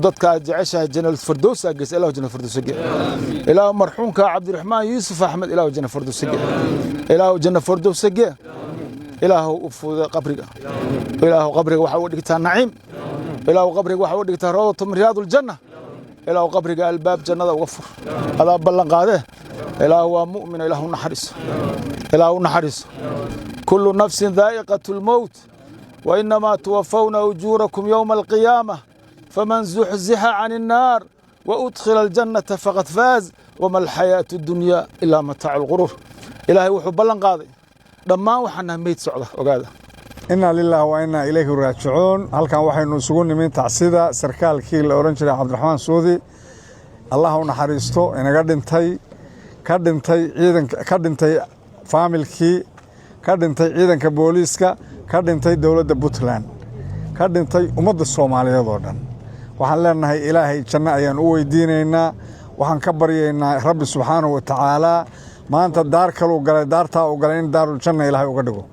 Dadka aad jeceshahay Janal Firdowsa geysa. Ilaahu Janal Firdowsa gee. Ilaahu marxuumka Cabdiraxmaan Yuusuf Axmed, Ilaahu Janal Firdowsa gee. Ilaahu Janal Firdowsa gee. Ilaahu u fudude qabriga. Ilaahu qabriga waxa u dhigtaa naciim. Ilaahu qabriga waxa u dhigtaa روضة من رياض الجنة. Ilaahu qabriga albaab jannada uga fur, adaa ballan qaadee. Ilaahu waa mu'min, Ilaahu naxariiso, Ilaahu naxariiso. كل نفس ذائقة الموت وإنما توفون أجوركم يوم القيامة فمن زحزح عن النار وأدخل الجنة فقد فاز وما الحياة الدنيا إلا متاع الغرور. Ilaahay wuxuu ballan qaaday dhammaan waxaan nahay meyd socda, ogaada. إنا لله وإنا إليه راجعون. Halkan waxaynu isugu nimin tacsida sarkaalkii la odhan jiray Cabdiraxmaan Suudi, Allah u naxariisto, inaga dhintay, ka dhintay ciidanka, ka dhintay faamilkii, ka dhintay ciidanka booliiska, ka dhintay dowladda Puntland, ka dhintay ummadda Soomaaliyeed oo dhan. Waxaan leenahay Ilaahay janno ayaan u weydiinaynaa. Waxaan ka baryaynaa Rabbi subxaanahu wa tacaalaa maanta daar kaluu galay, daartaa uu galay in daarul janna Ilaahay uga dhigo.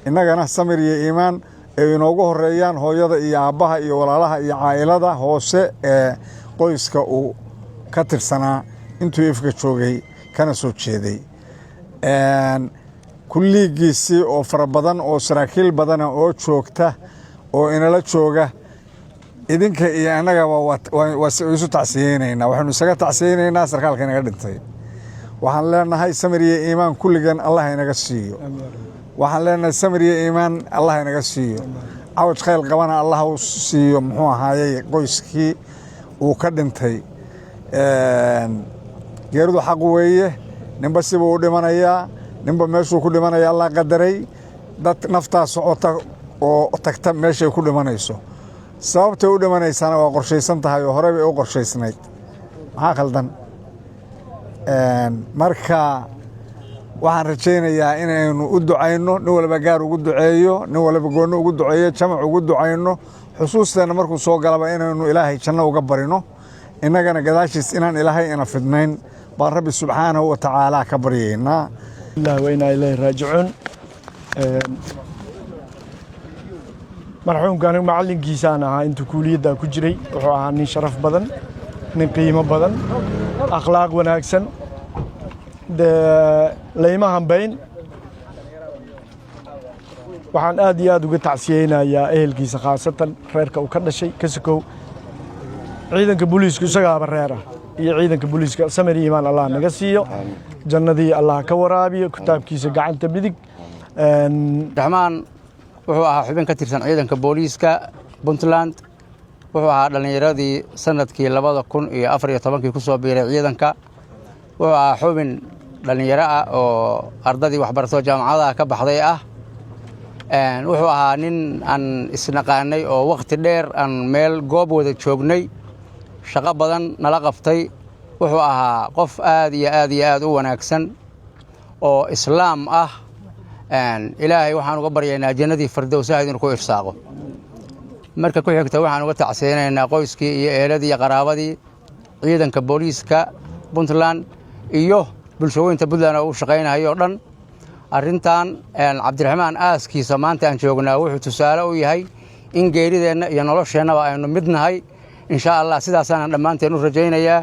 Innagana samir iyo iimaan ay inoogu horeeyaan hooyada iyo aabbaha iyo walaalaha iyo caa'ilada hoose ee qoyska uu ka tirsanaa intuu ifka joogay kana soo jeeday, kulliigiisii oo fara badan oo saraakiil badana oo joogta oo inala jooga. Idinka iyo annagaba waa isu tacsiyeynaynaa. Waxaynu isaga tacsiyeynaynaa sarkaalka inaga dhintay. Waxaan leenahay samir iyo iimaan kulligan Allah inaga siiyo. Waxaan leenahay samir iyo iimaan Allah inaga siiyo. Cawaj khayl qabana Allah u siiyo, muxuu ahaayey, qoyskii uu ka dhintay. Geeridu xaq weeye. Ninba sibuu u dhimanayaa, ninba meeshuu ku dhimanaya Allah qadaray. Dad naftaa socota oo tagta meeshay ku dhimanayso, sababtay u dhimanaysaana waa qorshaysan tahay oo horey bay u qorshaysnayd. Maxaa khaldan? Marka waxaan rajaynayaa inaynu u ducayno, nin walba gaar ugu duceeyo, nin walba goonni ugu duceeyo, jamac ugu ducayno. Xusuusteenna markuu soo galaba inaynu Ilaahay janno uga barino. Innagana gadaashiis inaan Ilaahay ina fidnayn baan Rabbi subxaanahu wa tacaala ka baryaynaa. الله وإنا إليه راجعون. Marxuumka anigu macallinkiisaan ahaa intuu kuuliyaddaa ku jiray. Wuxuu ahaa nin sharaf badan, nin qiimo badan, akhlaaq wanaagsan. Dee layma hambayn. Waxaan aad iyo aad uga tacsiyeynayaa ehelkiisa, khaasatan reerka uu ka dhashay. Ka sokow ciidanka booliisku isagaaba reer ah iyo ciidanka booliiska, samir iyo iimaan Allah naga siiyo, jannadii Allah ka waraabiyo, kitaabkiisa gacanta midig. Raxmaan wuxuu ahaa xubin ka tirsan ciidanka booliiska Puntland. Wuxuu ahaa dhallinyaradii sanadkii 2014-kii ku soo biiray ciidanka. Wuxuu ahaa xubin dhallinyaro ah oo ardadii waxbarato jaamacadaha ka baxday ah. Wuxuu ahaa nin aan isnaqaanay oo wakhti dheer aan meel goob wada joognay, shaqo badan nala qabtay. Wuxuu ahaa qof aad iyo aad iyo aad u wanaagsan oo Islaam ah. Ilaahay waxaan uga baryaynaa jannadii fardowsaha inuu ku irsaaqo. Marka ku xigta, waxaan uga tacsiyeynaynaa qoyskii iyo eeladii iyo qaraabadii, ciidanka booliiska Puntland iyo bulshooyinta Puntland oo u shaqaynayo o dhan. Arrintan Cabdiraxmaan aaskiisa maanta aan joognaa wuxuu tusaale u yahay in geerideenna iyo nolosheennaba aynu mid nahay, insha Allah. Sidaasaanan dhammaanteen u rajaynayaa.